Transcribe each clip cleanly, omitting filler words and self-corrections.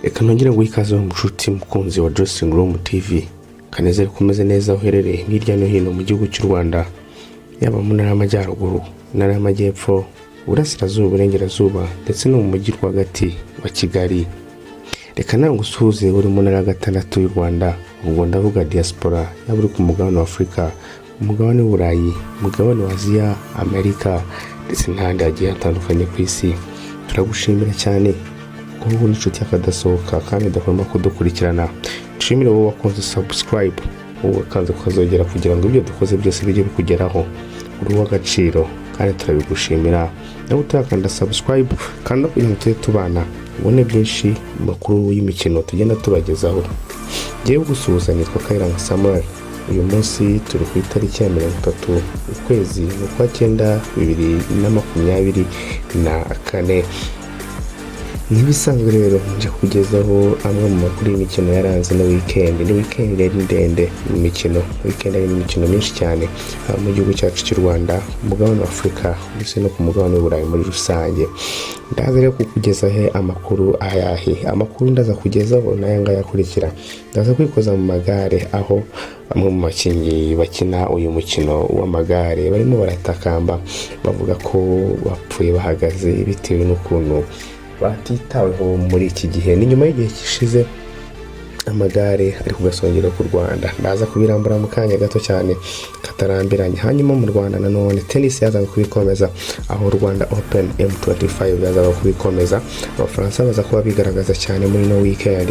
Reka nongere nguhe ikaze mushuti mukunzi wa Dressing Room TV. Kanezere ko umeze neza aho uherereye hirya no hino mu gihugu cy'u Rwanda, yaba mu ntara y'Amajyaruguru, intara y'Amajyepfo, Uburasirazuba, Uburengerazuba ndetse no mu mujyi rwagati wa Kigali. Reka nawe ngusuhuze uri mu ntara ya gatandatu y'u Rwanda, ubwo ndavuga diaspora, yaba uri ku mugabane wa Afurika, umugabane w'Uburayi, umugabane wa Aziya, Amerika ndetse n'ahandi hagiye hatandukanye ku isi. Turagushimira cyane kuko wowe uri inshuti y'akadasohoka kandi idahwema kudukurikirana. Nshimire wowe wakunze subscribe, wowe wakanze ukazogera kugira ngo ibyo dukoze byose bijye bikugeraho. Uri uw'agaciro kandi turabigushimira. Nawe utarakanda subscribe, kanda kugira ngo tujye tubana, ubone byinshi mu makuru y'imikino tugenda tubagezaho. Ngewe gusuhuza nitwa Kayiranga Samuel. Uyu munsi turi ku itariki ya 30, ukwezi ni ukwa cyenda, 2024. Nk'ibisanzwe rero, nje kugezaho amwe mu makuru y'imikino yaranze no weekend. Ni weekend yari ndende mu mikino, weekend yarimo imikino myinshi cyane, haba mu gihugu cyacu cy'u Rwanda, umugabane wa Afurika ndetse no ku mugabane w'Uburayi muri rusange. Ndaza rero kukugezaho amakuru ayahe? Amakuru ndaza kugezaho n'aya ngaya akurikira. Ndaza kwikoza mu magare, aho bamwe mu bakinnyi bakina uyu mukino w'amagare barimo baratakamba bavuga ko bapfuye bahagaze bitewe n'ukuntu batitaweho muri iki gihe. Ni nyuma y'igihe gishize amagare ari ku gasongero k'u Rwanda. Ndaza kubirambura mu kanya gato cyane katarambiranye. Hanyuma mu Rwanda nanone tennis yazaga kubikomeza, aho Rwanda Open M25 yazaga kubikomeza, Abafaransa baza kuba bigaragaza cyane muri no weekend.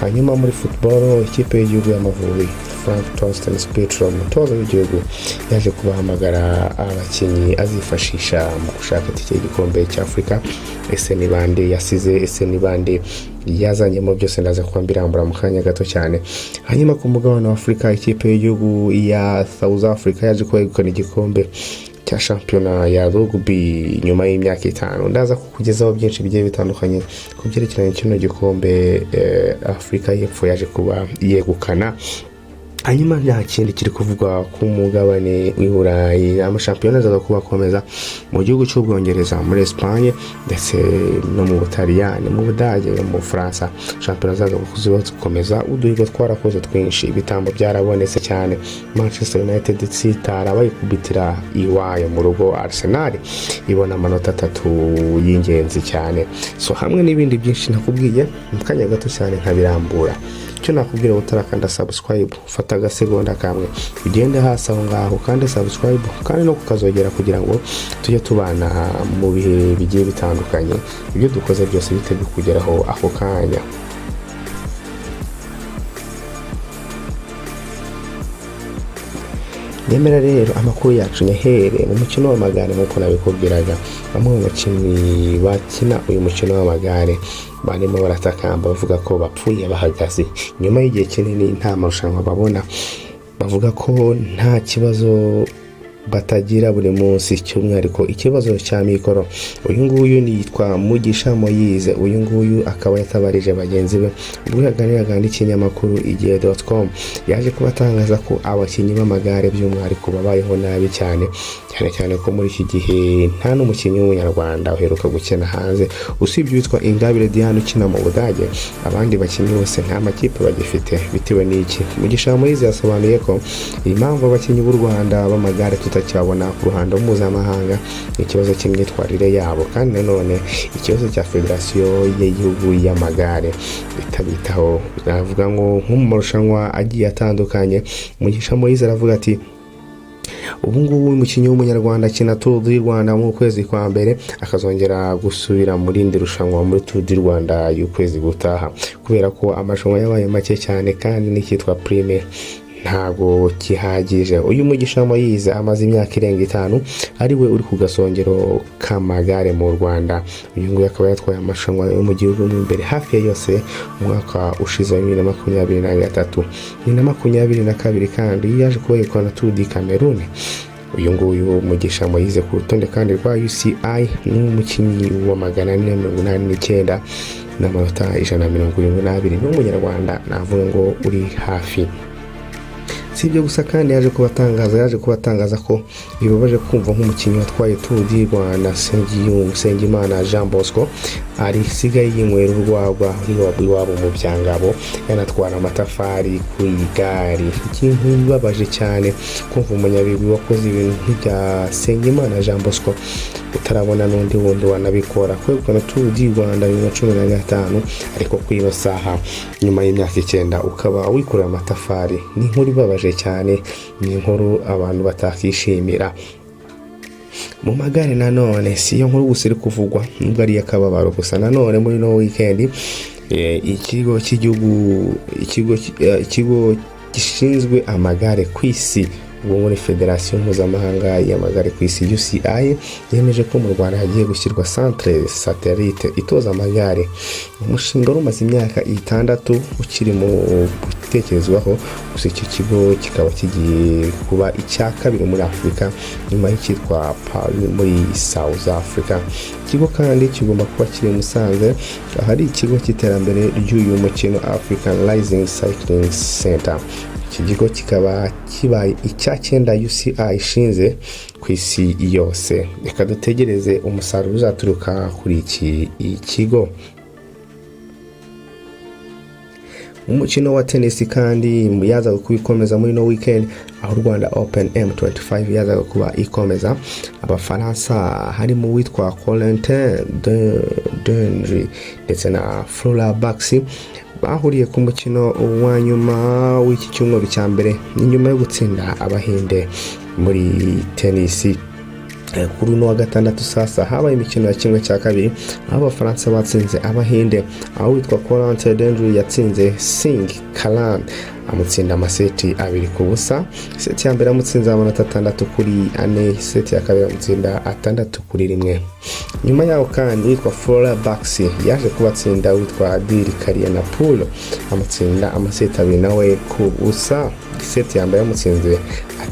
Hanyuma muri football, ikipe y'igihugu y'Amavubi, Frank Torsten Spittler, umutoza w'igihugu, yaje kubahamagara abakinnyi azifashisha mu gushaka itike y'igikombe cy'Afurika. Ese ni bande yasize? Ese ni bande yazanyemo? Byose ndaza kuba mbirambura mu kanya gato cyane. Hanyuma ku mugabane wa Afurika, ikipe y'igihugu ya South Africa yaje kuba yegukana igikombe cya shampiyona ya rugby nyuma y'imyaka 5. Ndaza kukugezaho byinshi bigiye bitandukanye ku byerekeranye kino gikombe Afurika y'Epfo yaje kuba yegukana. Hanyuma nta kindi kiri kuvugwa ku mugabane w'i Burayi, amashampiyona azaza kuba akomeza mu gihugu cy'Ubwongereza, muri Esipanye ndetse no mu Butaliyani, mu Budage no mu Bufaransa. Shampiyona zaza kuziba zikomeza. Uduhigo twarakoze twinshi, ibitambo byarabonetse cyane. Manchester United itsitara bayikubitira iwayo mu rugo, Arsenal ibona amanota 3 y'ingenzi cyane. So hamwe n'ibindi byinshi nakubwiye mu kanya gato cyane nkabirambura. Icyo nakubwira, utarakanda subscribe, fata agasegonda kamwe ugende hasi aho ngaho kandi subscribe, kandi no kukazogera kugira ngo tujye tubana mu bihe bigiye bitandukanye, ibyo dukoze byose bite bikugeraho ako kanya. Nyamara rero amakuru yacu nyahere mu mukino w'amagare. Nk'uko nabikubwiraga, bamwe mu bakinnyi bakina uyu mukino w'amagare barimo baratakamba bavuga ko bapfuye bahagaze nyuma y'igihe kinini nta marushanwa babona. Bavuga ko nta kibazo batagira buri munsi, cy'umwihariko ikibazo cya mikoro. Uyu nguyu yitwa Mugisha Moyize. Uyu nguyu akaba yatabarije bagenzi be ubwo yaganiraga n'ikinyamakuru igihe.com. Yaje kuba atangaza ko abakinnyi b'amagare by'umwihariko babayeho nabi cyane cyane, cyane ko muri iki gihe nta n'umukinnyi w'Umunyarwanda uheruka gukina hanze usibye uwitwa Ingabire Diane ukina mu Budage. Abandi bakinnyi bose nta makipe bagifite. Bitewe n'iki? Mugisha Moyize yasobanuye ko impamvu abakinnyi b'u Rwanda b'amagare tutakibabona ku ruhando mpuzamahanga ni ikibazo cy'imyitwarire yabo, kandi nanone ikibazo cya federasiyo y'igihugu y'amagare itabitaho. Navuga ngo nko mu marushanwa agiye atandukanye, Mugisha Moyize aravuga ati: "Ubu ngubu umukinnyi w'Umunyarwanda akina Tour du Rwanda mu kwezi kwa mbere, akazongera gusubira mu rindi rushanwa muri Tour du Rwanda y'ukwezi gutaha, kubera ko amarushanwa yabaye make cyane kandi n'icyitwa prime ntago gihagije." Uyu Mugisha Moyize amaze imyaka irenga 5 ari we uri ku gasongero k'amagare mu Rwanda. Uyu nguyu akaba yatwaye amarushanwa yo mu gihugu mo imbere hafi ya yose umwaka ushize wa 2023, 2022, kandi yaje kuba yegukana Tour du Cameroon. Uyu nguyu Mugisha Moyize, ku rutonde kandi rwa UCI, ni umukinnyi wa 489 n'amanota 172. Ni Umunyarwanda navuga ngo uri hafi. Si ibyo gusa kandi, yaje kubatangaza ko bibabaje kumva nk'umukinnyi watwaye Tour du Rwanda, Nsengimana Jean Bosco, arisigaye yinywera urwagwa iwabo mu Byangabo, yanatwara amatafari ku igare. Ikintu bibabaje cyane kumva umunyabigwi wakoze ibintu nk'ibya Nsengimana Jean Bosco, utarabona n'undi wundi wanabikora, kwegukana Tour du Rwanda 2015, ariko kuri ino saha nyuma y'imyaka 9 ukaba wikorera amatafari, ni inkuru ibabaje cyane, ni inkuru abantu batakishimira. Mu magare nanone, si iyo nkuru gusa iri kuvugwa, nubwo ari iy'akababaro gusa. Nanone muri no weekend, ikigo cy'igihugu, ikigo gishinzwe amagare ku isi, ubwo muri Federasiyo Mpuzamahanga y'Amagare ku Isi, UCI, yemeje ko mu Rwanda hagiye gushyirwa centre satellite itoza amagare. Umushinga wari umaze imyaka 6 ukiri mu gutekerezwaho gusa. Icyo kigo kikaba kigiye kuba icya kabiri muri Afurika nyuma y'icyitwa Paarl muri South Africa. Ikigo kandi kigomba kuba kiri i Musanze, ahari ikigo cy'iterambere ry'uyu mukino, African Rising Cycling Center. Iki kigo kikaba kibaye icya cyenda UCI ishinze ku isi yose. Reka dutegereze umusaruro uzaturuka kuri iki kigo. Umukino wa tennis kandi yazaga kubikomeza muri no weekend, aho Rwanda Open M25 yazaga kuba ikomeza. Abafaransa harimo uwitwa Corentin Dendry ndetse na Flora Baxi bahuriye ku mukino wa nyuma w'iki cyumweru cya mbere, ni nyuma yo gutsinda Abahinde muri tenisi. Kuri uno wa gatandatu sasa habaye imikino ya kimwe cya kabiri, aho Abafaransa batsinze Abahinde, aho witwa Corentin Dendry yatsinze Singh Karan, amutsinda amaseti 2-0. Seti ya mbere amutsinze amanota 6-4, seti ya kabiri amutsinda 6-1. Nyuma yaho kandi witwa Flora Baxi yaje kubatsinda witwa Diri Kariya Pool, amutsinda amaseti abiri nawe ku busa. Seti ya mbere yamutsinze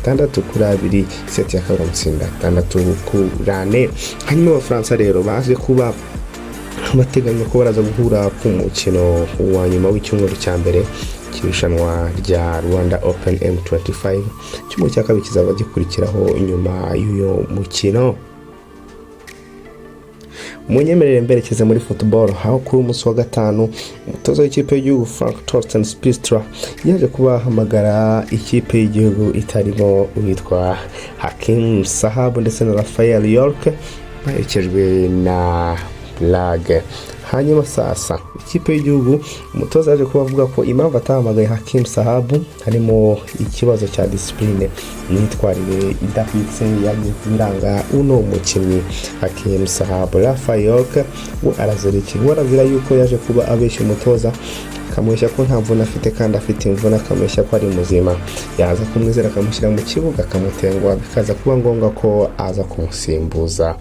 6-2, seti ya kabiri amutsinda 6-4. Hanyuma Abafaransa rero baje kuba bateganya ko baraza guhura ku mukino wa nyuma w'icyumweru cya mbere cy'irushanwa rya Rwanda Open M25. Icyumweru cya kabiri kizaba gikurikiraho nyuma y'uyu mukino. Munyemerere mberekeze muri football, aho kuri umunsi wa gatanu umutoza w'ikipe y'igihugu Frank Torsten Spittler yaje kuba ahamagara ikipe y'igihugu itarimo uwitwa Hakim Sahabu ndetse na Rafael York, baherekejwe na Lague. Hanyuma sasa ikipe y'igihugu, umutoza yaje kuba avuga ko impamvu atahamagaye Hakim Sahabu harimo ikibazo cya discipline, imyitwarire idahwitse yagiye kubiranga uno mukinnyi Hakim Sahabu. Rafa York we arazira iki? We arazira yuko yaje kuba abeshya umutoza, akamubeshya ko nta mvune afite kandi afite imvune, akamubeshya ko ari muzima, yaza kumwizera akamushyira mu kibuga akamutenguha, bikaza kuba ngombwa ko aza kumusimbuza.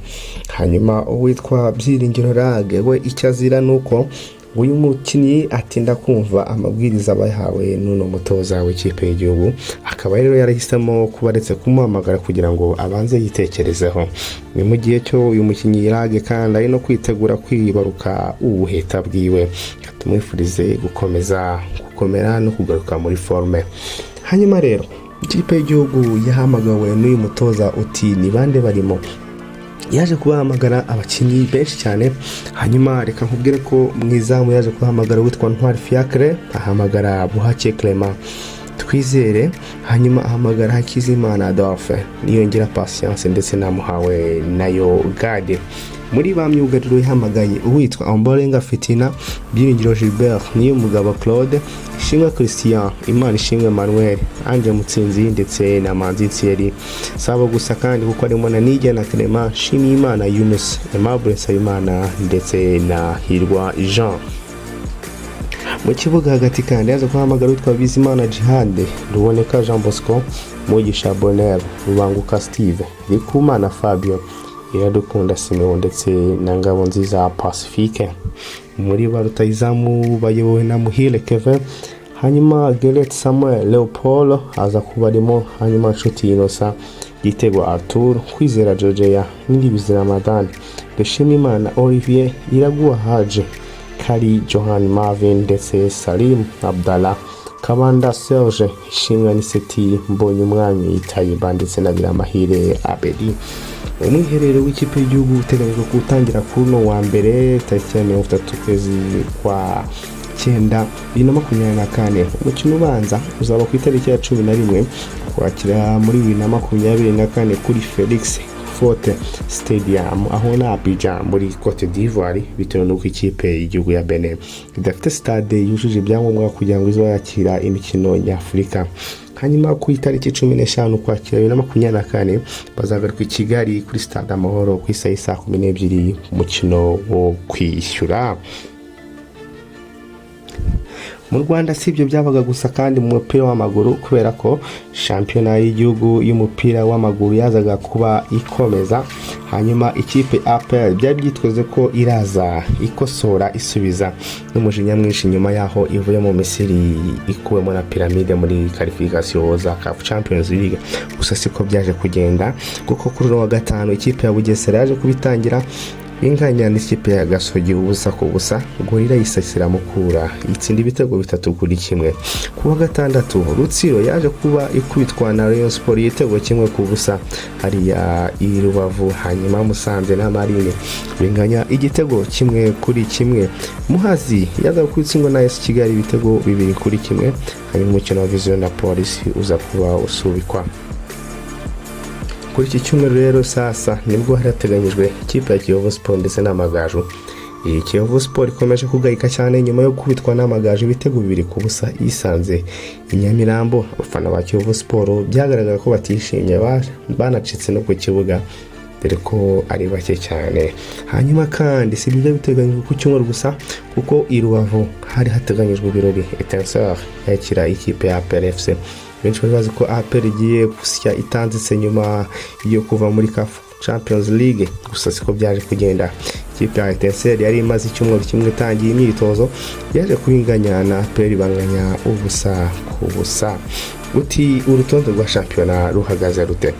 Hanyuma uwitwa Byiringiro Lague we icyo azira ni uko uyu mukinnyi atinda kumva amabwiriza aba yahawe n'uno mutoza w'ikipe y'igihugu, akaba rero yarahisemo kuba aretse kumuhamagara kugira ngo abanze yitekerezeho. Ni mu gihe cyo uyu mukinnyi Lague kandi ari no kwitegura kwibaruka ubuheta bwiwe. Tumwifurize gukomeza gukomera no kugaruka muri forme. Hanyuma rero ikipe y'igihugu yahamagawe n'uyu mutoza, uti ni bande barimo? Yaje kubahamagara abakinnyi benshi cyane. Hanyuma reka nkubwire ko mu izamu yaje kubahamagara witwa Ntwari Fiacre, ahamagara Buhake Clement Twizere, hanyuma ahamagara Hakizimana Adolphe, Niyongera Patience ndetse na Muhawe nayo Gade. Muri ba myugariro yahamagaye uwitwa Ombolenga Fitina, Byiringiro Gilbert, Niyomugabo Claude, Ishimwe Christian, Imana Ishimwe Manuel, Ange Mutsinzi ndetse na Manzi Thierry. Sabo gusa kandi, kuko harimo na Niyigena Clement, Nshimiyimana Yunus, Aimable Nsabimana ndetse na Hirwa Jean. Mu kibuga hagati kandi yaza guhamagara witwa Bizimana Djihad, Ruboneka Jean Bosco, Mugisha Bonheur, Rubanguka Steve, Rikumana Fabio, Iradukunda Simeon ndetse na Ngabonziza Pacifique. Muri ba rutahizamu bayobowe na Muhire Kevin, hanyuma Geret Samuel Leopold aza kuba arimo, hanyuma Nshuti Innocent, Gitego Arthur, Kwizera Georgia, Niyibizi Ramadhan, Dushimimana Olivier, Iraguha Haji, Kari Johan Marvin ndetse Salim Abdallah. Kabanda Serge, Ishimwe Anicet, Mbonyumwami Tayiba ndetse na Biramahire Abedi. Umwiherero w'ikipe y'igihugu uteganyijwe gutangira kuri uno wa mbere, tariki ya 30 ukwezi kwa cyenda 2024. Umukino ubanza uzaba ku itariki ya 11 Ukwakira muri 2024 kuri Felix Houphouët Stadium, aho na Abidjan muri Cote d'Ivoire, bitewe n'uko ikipe y'igihugu ya Benin idafite stade yujuje ibyangombwa kugira ngo ize yakira imikino nyafurika. Hanyuma ku itariki 15 Ukwakira 2024 bazagaruka i Kigali kuri Stade Amahoro ku isaha y'isaa 12, umukino wo kwishyura. Mu Rwanda si ibyo byabaga gusa kandi mu mupira w'amaguru, kubera ko shampiyona y'igihugu y'umupira w'amaguru yazaga kuba ikomeza. Hanyuma ikipe APR byari byiteze ko iraza ikosora, isubiza n'umujinya mwinshi nyuma y'aho ivuye mu Misiri ikuwemo na Pyramide muri qualification za CAF Champions League. Gusa siko byaje kugenda, kuko kuri uno wa gatanu ikipe ya Bugesera yaje kubitangira inganya n'ikipe ya Gasogi 0-0. Gorilla yisasira Mukura, itsinda ibitego 3-1. Ku wa gatandatu Rutsiro yaje kuba ikubitwa na Rayon Sport igitego 1-0 hariya i Rubavu. Hanyuma Musanze na Marine binganya igitego 1-1. Muhazi yaza gutsindwa na AS Kigali ibitego 2-1. Hanyuma umukino wa Vision na Polisi uza kuba usubikwa. Kuri iki cyumweru rero sasa nibwo hari hateganyijwe ikipe ya Kiyovu Sport ndetse n'Amagaju. Iyi Kiyovu Sport ikomeje kugayika cyane nyuma yo gukubitwa n'Amagaju ibitego 2-0 yisanze i Nyamirambo. Abafana ba Kiyovu Sport byagaragara ko batishimye, banacitse no ku kibuga, dore ko ari bake cyane. Hanyuma kandi si ibyo biteganyijwe ku cyumweru gusa, kuko i Rubavu hari hateganyijwe ibirori, Etincelle yakira ikipe ya APR FC. Benshi bari bazi ko APR igiye gusya itanzitse nyuma yo kuva muri CAF Champions League, gusa siko byaje kugenda. Ikipe ya Etincelle yari imaze icyumweru kimwe itangiye imyitozo, yaje kubinganya na APR, banganya 0-0. Uti urutonde rwa shampiyona ruhagaze rute?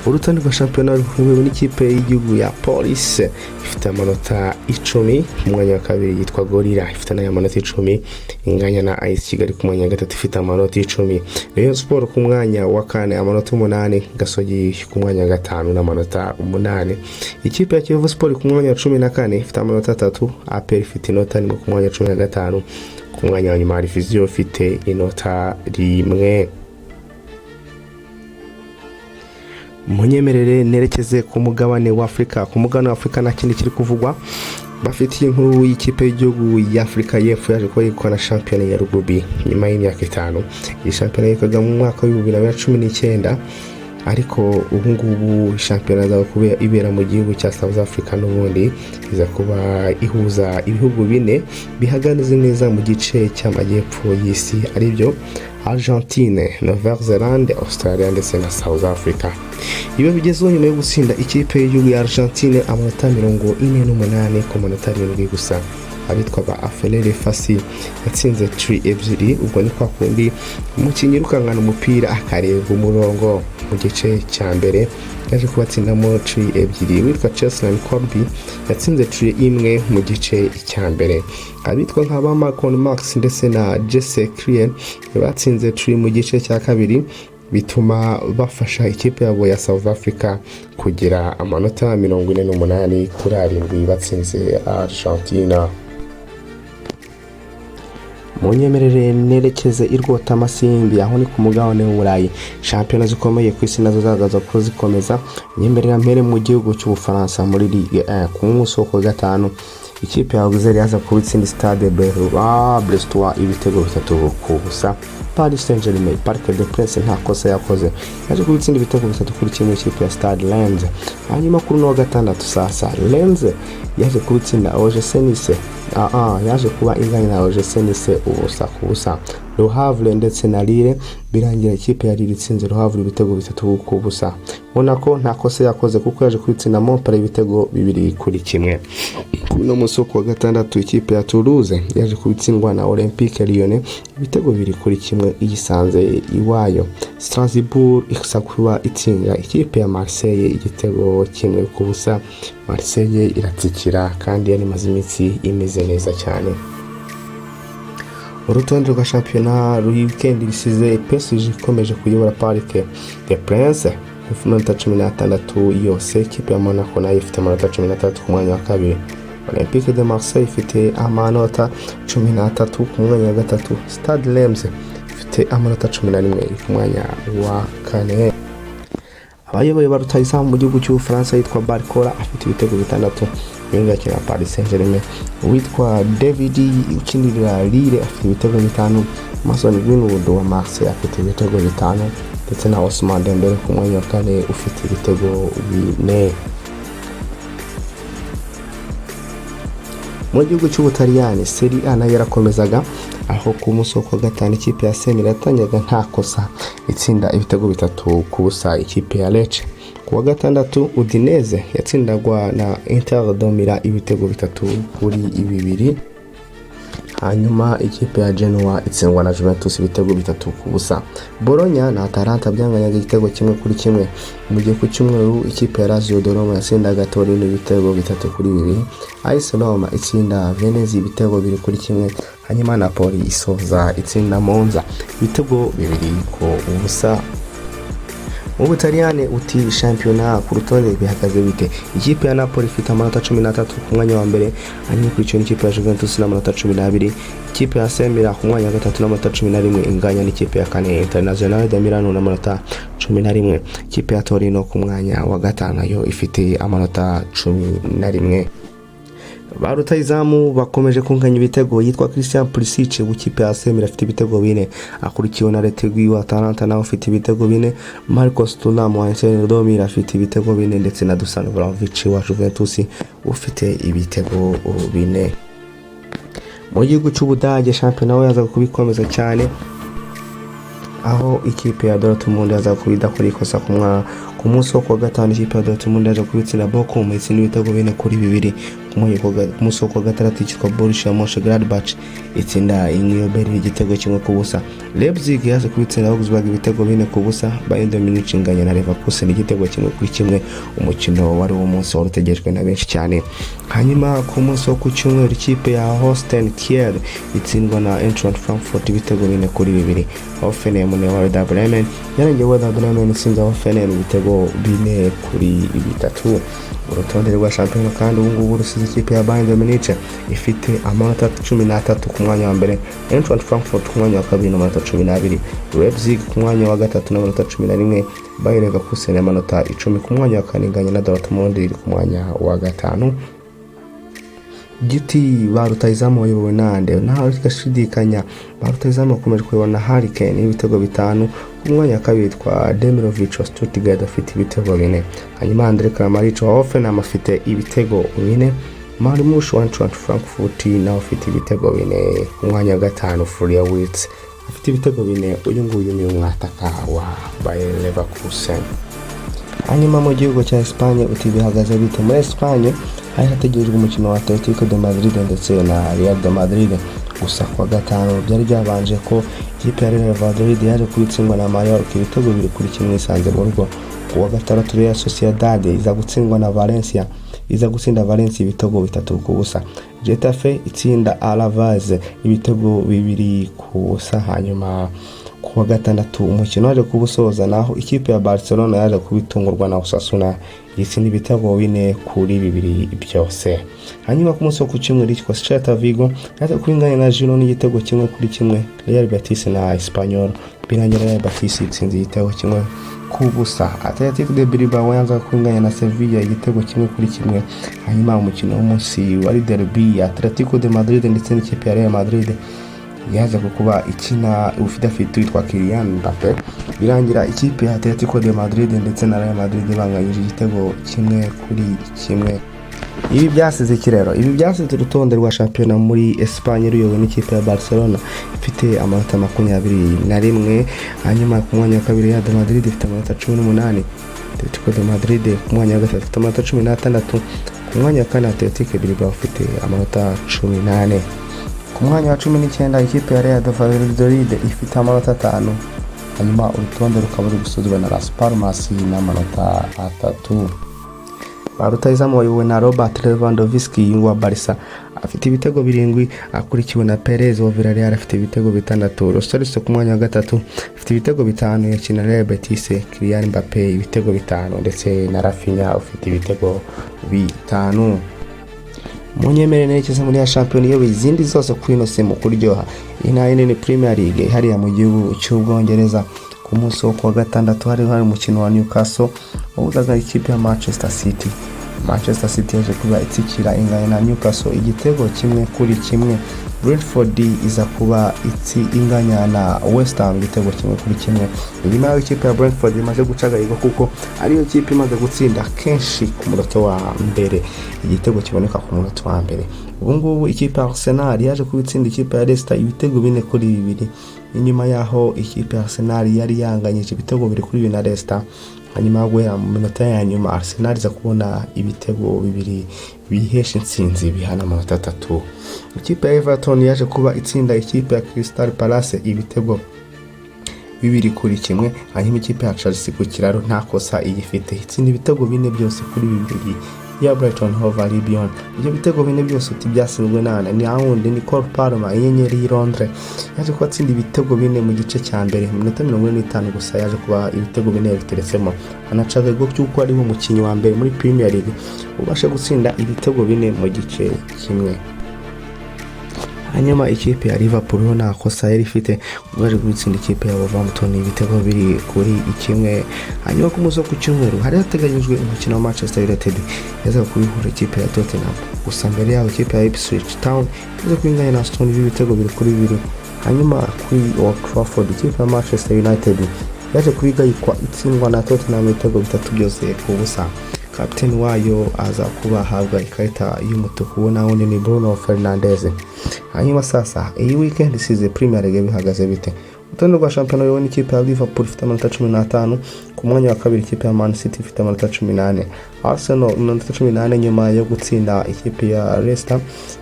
Urutonde rwa shampiyona ruyobowe n'ikipe y'igihugu ya Polisi ifite amanota 10. Ku mwanya wa kabiri yitwa Gorilla, ifite nayo amanota 10, inganya na AS Kigali ku mwanya wa gatatu, ifite amanota 10. Rayon Sport ku mwanya wa kane, amanota 8. Gasogi ku mwanya wa gatanu n'amanota 8. Ikipe ya Kiyovu Sport ku mwanya wa 14 ifite amanota 3. APR ifite inota 1 ku mwanya wa 15. Ku mwanya wa nyuma hari Vision ifite inota 1. Munyemerere nerekeze ku mugabane w'Afurika. Ku mugabane w'Afurika nta kindi kiri kuvugwa. Bafitiye inkuru y'ikipe y'igihugu y'Afurika y'Epfo yaje kuba yegukana shampiyona ya rugby nyuma y'imyaka 5. Iyi shampiyona yitwaga mu mwaka wa 2019, ariko ubu ngubu shampiyona iza kuba ibera mu gihugu cya South Africa. N'ubundi iza kuba ihuza ibihugu bine bihagaze neza mu gice cy'amajyepfo y'isi, aribyo Argentine, Nouvelle Zelande, Australia ndetse na South Africa. Ibi bigezeho nyuma yo gutsinda ikipe y'igihugu ya Argentine amanota 48 ku manota 7 gusa. Abitwa ba Aphelele Fassi yatsinze try ebyiri. Ubwo ni kwa kundi umukinnyi yirukankana umupira akarenga umurongo. Mu gice cya mbere yaje kubatsindamo try ebyiri. Witwa Cheslin Kolbe yatsinze try imwe mu gice cya mbere. Abitwa nka ba Malcolm Marx ndetse na Jesse Kriel batsinze try mu gice cya kabiri, bituma bafasha ikipe yabo ya South Africa kugira amanota 48 kuri 7, batsinze Argentina. Munyemerere nerekeze i Rwotamasimbi, aho ni ku mugabane w'Uburayi. Shampiyona zikomeye ku isi nazo zagaza ko zikomeza. Nyemerera mpere mu gihugu cy'Ubufaransa muri Ligue 1. Ku munsi wo ku gatanu ikipe ya Auxerre yaza kuba itsinda Stade Brestois ibitego 3-0. Paris Saint-Germain, Parc des Princes, nta kosa yakoze, yaje kuba itsinda ibitego 3-1 ikipe ya Stade Rennes. Hanyuma kuri uno wa gatandatu sasa Rennes yaje kuba itsinda OGC Nice, yaje kuba inganya na OGC Nice 0-0. Le Havre ndetse na Lille, birangira ikipe ya Lille itsinze Le Havre ibitego 3-0. Monaco nta kosa yakoze kuko yaje kubitsinda Montpellier ibitego 2-1. Kuri uno munsi wo kuwa gatandatu ikipe ya Toulouse yaje kubitsindwa na Olympique Lyonnais ibitego 2-1 iyisanze iwayo. Strasbourg isa kuba itsinda ikipe ya Marseille igitego 1-0. Marseille iratsikira kandi yari imaze iminsi imeze neza cyane. Urutonde rwa shampiyona weekend risize PSG ikomeje kuyobora Parc des Princes amanota 16 yose. Ikipe ya Monaco nayo ifite amanota 13 ku mwanya wa kabiri. Olympique de Marseille ifite amanota 13 ku mwanya wa gatatu. Stade Reims ifite amanota 11, iri ku mwanya wa kane. Abayoboye ba rutahizamu mu gihugu cy'Ubufaransa, yitwa Barcola afite ibitego bitandatu, uyu akina Paris Saint-Germain. Uwitwa David ukinira Lille afite ibitego bitanu. Mason Greenwood wa Marseille afite ibitego bitanu, ndetse na Ousmane Dembele ku mwanya wa kane ufite ibitego 4. Mu gihugu cy'Ubutaliyani, Serie A nayo yarakomezaga, aho ku munsi wo kuwa gatanu ikipe ya Semira yatanyaga nta kosa itsinda ibitego 3-0 ikipe ya Lecce. Ku wa gatandatu Udinese yatsindagwa na Inter de Milan ibitego 3-2, hanyuma ikipe ya Genoa itsindwa na Juventus ibitego 3-0. Bologna na Atalanta byanganyaga igitego 1-1, mu gihe ku cyumweru ikipe ya Lazio de Roma yatsindaga Torino ibitego 3-2. AS Roma itsinda Venezia ibitego 2-1, hanyuma Napoli isoza itsinda Monza ibitego 2-0. Mu Butaliyani uti shampiyona ku rutonde bihagaze bite? Ikipe ya Napoli ifite amanota 13 ku mwanya wa mbere, hanyuma ikurikiwe n'ikipe ya Juventus n'amanota 12. Ikipe ya Semira ku mwanya wa gatatu n'amanota 11, inganya n'ikipe ya kane Internazionale de Milano n'amanota 11. Ikipe ya Torino ku mwanya wa gatanu nayo ifite amanota 11. Ba rutahizamu bakomeje kunganya ibitego. Yitwa Christian Pulisic w'ikipe ya AC Milan afite ibitego 4, akurikiwe na Retegui wa Atalanta nawe ufite ibitego 4. Marcus Thuram wa Inter de Milan afite ibitego 4, ndetse na Dusan Vlahovic wa Juventus ufite ibitego 4. Mu gihugu cy'Ubudage, shampiyona we yaza kubikomeza cyane, aho ikipe ya Dortmund yaza kubidakora ikosa ku munsi wo kuwa gatanu. Ikipe ya Dortmund yaje kubitsinda Bochum, itsinda ibitego 4-2. Ku munsi wo kuwa gatandatu icyitwa Borussia Mönchengladbach itsinda Union Berlin igitego 1-0. Leipzig yaje kubitsinda Augsburg ibitego 4-0. Bayern de Munich inganya na Leverkusen igitego 1-1, umukino wari wo munsi wari utegerejwe na benshi cyane. Hanyuma ku munsi wo ku cyumweru ikipe ya Holstein Kiel itsindwa na Eintracht Frankfurt ibitego 4-2. Hoffenheim na Werder Bremen yarangiye Werder Bremen itsinze Hoffenheim ibitego 4-3. Urutonde rwa shampiyona kandi ubu ngubu rusize ikipe ya Bayern de Munich ifite amanota 13 ku mwanya wa mbere, Eintracht Frankfurt ku mwanya wa kabiri n'amanota 12, Leipzig ku mwanya wa gatatu n'amanota 11, Bayer Leverkusen amanota 10 ku mwanya wa kane, inganya na Dortmund iri ku mwanya wa gatanu. Giti ba rutahizamu bayobowe nande? Ntawe gashidikanya, ba rutahizamu bakomeje kuyobowa na Harry Kane n'ibitego 5. Ku mwanya wa kabiri twa Demirovic wa Stuttgart afite ibitego 4, hanyuma Andre Kramaric wa Hoffenheim afite ibitego 4, Marmoush wa Eintracht Frankfurt nawe afite ibitego 4. Ku mwanya wa gatanu Florian Wirtz afite ibitego 4, uyu nguyu ni umwataka wa Bayer Leverkusen. Hanyuma mu gihugu cya Espagne uti bihagaze bite? Muri Espagne hari hategerejwe umukino wa Atletico de Madrid ndetse na Real de Madrid. Gusa kuwa gatanu byari byabanje ko ikipe ya Real Madrid yaje kubitsindwa na Mallorca ibitego 2-1 isanze mu rugo. Ku wa gatandatu Real Sociedad iza gutsindwa na Valencia, iza gutsinda Valencia ibitego 3-0. Getafe itsinda Alaves ibitego 2-0. Hanyuma ku wa gatandatu umukino waje kuwusoza naho ikipe ya Barcelona yaje kubitungurwa na Osasuna itsinda ibitego 4-2 byose. Hanyuma ku munsi wo ku cyumweru yitwa Celta Vigo yaje kubinganya na Girona igitego 1-1. Real Betis na Espanyol birangira Real Betis itsinze igitego 1-0. Athletic de Bilbao yanze kubinganya na Sevilla igitego 1-1. Hanyuma umukino w'umunsi wari derby ya Atletico de Madrid ndetse n'ikipe ya Real Madrid yaza kuba ikina udafite witwa Kylian Mbappe, birangira ikipe ya Atletico de Madrid ndetse na Real Madrid banganyije igitego 1-1. Ibi byasize iki rero? Ibi byasize urutonde rwa shampiyona muri Espagne ruyobowe n'ikipe ya Barcelona ifite amanota 21, hanyuma ku mwanya wa kabiri Real de Madrid ifite amanota 18, Atletico de Madrid ku mwanya wa gatatu ifite amanota 16, ku mwanya wa kane Athletic Bilbao ifite amanota 14, ku mwanya wa 19 ikipe ya Real de Valladolid ifite amanota 5, hanyuma urutonde rukaba ruri gusozwa na Las Palmas n'amanota 3. Ba rutahizamu bayobowe na Robert Lewandowski wa Barca. Afite ibitego 7, akurikiwe na Perez wa Villarreal, afite ibitego 6. Lo Celso ku mwanya wa gatatu afite ibitego 5, yakina Real Betis. Kylian Mbappe ibitego 5, ndetse na Raphinha ufite ibitego 5. Munyemere nerekeza muri ya shampiyona iyoboye izindi zose kuri ino si mu kuryoha. Iyi nayo ni Premier League hariya mu gihugu cy'Ubwongereza. Ku munsi wo kuwa gatandatu hari umukino wa Newcastle wahuzaga ikipe ya Manchester City. Manchester City yaje kuba itsikira, inganya na Newcastle igitego 1-1. Brentford iza kuba itsi inganya na West Ham igitego 1-1. Inyuma y'aho ikipe ya Brentford imaze guca agahigo, kuko ariyo kipe imaze gutsinda kenshi ku munota wa mbere, igitego kiboneka ku munota wa mbere. Ubu ngubu ikipe ya Arsenal yaje kuba itsinda ikipe ya Leicester ibitego 4-2, inyuma y'aho ikipe ya Arsenal yari yanganyije ibitego 2-2 na Leicester. Hanyuma guhera mu minota ya nyuma, Arsenal iza kubona ibitego 2 bihesha intsinzi, bihana amanota 3. Ikipe ya Everton yaje kuba itsinda ikipe ya Crystal Palace ibitego 2-1. Hanyuma ikipe ya Chelsea ku kiraro nta kosa iyifite, itsinda ibitego 4 byose kuri 2 ya Brighton Hove Albion. Ibyo bitego 4 byose uti byatsinzwe nana? Ni awundi, ni Cole Palmer, inyenyeri y'i Londres, yaje kuba atsinda ibitego 4 mu gice cya mbere. Mu minota 45 gusa yaje kuba ibitego 4 yabiteretsemo, anaca agahigo cy'uko ariwe mukinnyi wa mbere muri Premier League ubasha gutsinda ibitego 4 mu gice kimwe. Hanyuma ikipe ya Liverpool yo nta kosa yari ifite, baje gutsinda ikipe ya Wolverhampton ibitego 2-1. Hanyuma ku munsi wo ku cyumweru hari hateganyijwe umukino wa Manchester United yazaga kubihura ikipe ya Tottenham. Gusa mbere yaho, ikipe ya Ipswich Town yaza kubinganya na Aston Villa ibitego 2-2. Hanyuma kuri Old Trafford, ikipe ya Manchester United yaje kubigayikwa, itsindwa na Tottenham ibitego 3 byose ku busa. Kapiteni wayo aza kuba ahabwa ikarita y'umutuku, we nawe ni Bruno Fernandes. Hanyuma sasa iyi weekend isize Premier League bihagaze bite? Urutonde rwa shampiyona ruyobowe n'ikipe ya Liverpool ifite amanota 15. Ku mwanya wa kabiri, ikipe ya Man City ifite amanota 14. Arsenal amanota 14 nyuma yo gutsinda ikipe ya Leicester,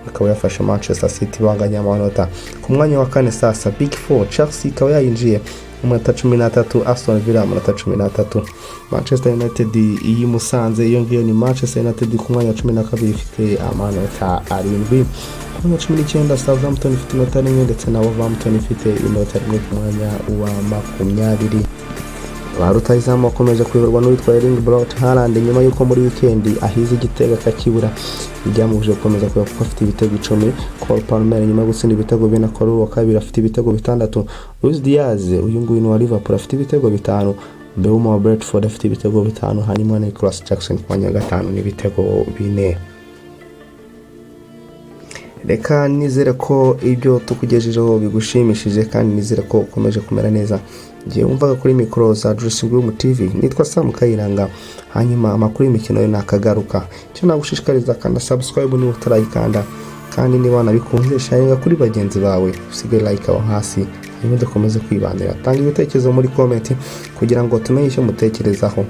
ikaba yafashe Manchester City banganya amanota. Ku mwanya wa kane sasa, Big Four, Chelsea ikaba yayinjiye amanota 13, Aston Villa amanota 13, Manchester United iyi Musanze iyo ngiyo ni Manchester United ku mwanya wa 12 ifite amanota 7. Ku mwanya wa 19, Southampton ifite inota 1, ndetse na Wolverhampton ifite inota 1 ku mwanya wa 20. Ba rutahizamu bakomeje kuyoborwa n'uwitwa Erling Braut Haaland, nyuma y'uko muri weekend ahize igitego akakibura, ibyamubujije gukomeza kuba, kuko afite ibitego 10. Cole Palmer, nyuma yo gutsinda ibitego 4, akora uwa kabiri, afite ibitego 6. Luis Diaz, uyu nguyu ni uwa Liverpool, afite ibitego 5. Mbeumo wa Brentford afite ibitego 5. Hanyuma Nicolas Jackson ku mwanya wa gatanu n'ibitego 4. Reka nizere ko ibyo tukugejejeho bigushimishije, kandi nizere ko ukomeje kumera neza. Ngiye wumvaga kuri mikoro za Dressing Room TV, nitwa Sam Kayiranga. Hanyuma amakuru y'imikino yo nakagaruka. Icyo nagushishikariza, kanda subscribe niba utarayikanda, kandi niba wanabikunze, sharinga kuri bagenzi bawe, usige like aho hasi, hanyuma dukomeze kwibanira. Tanga ibitekerezo muri comment kugira ngo tumenye icyo mutekerezaho.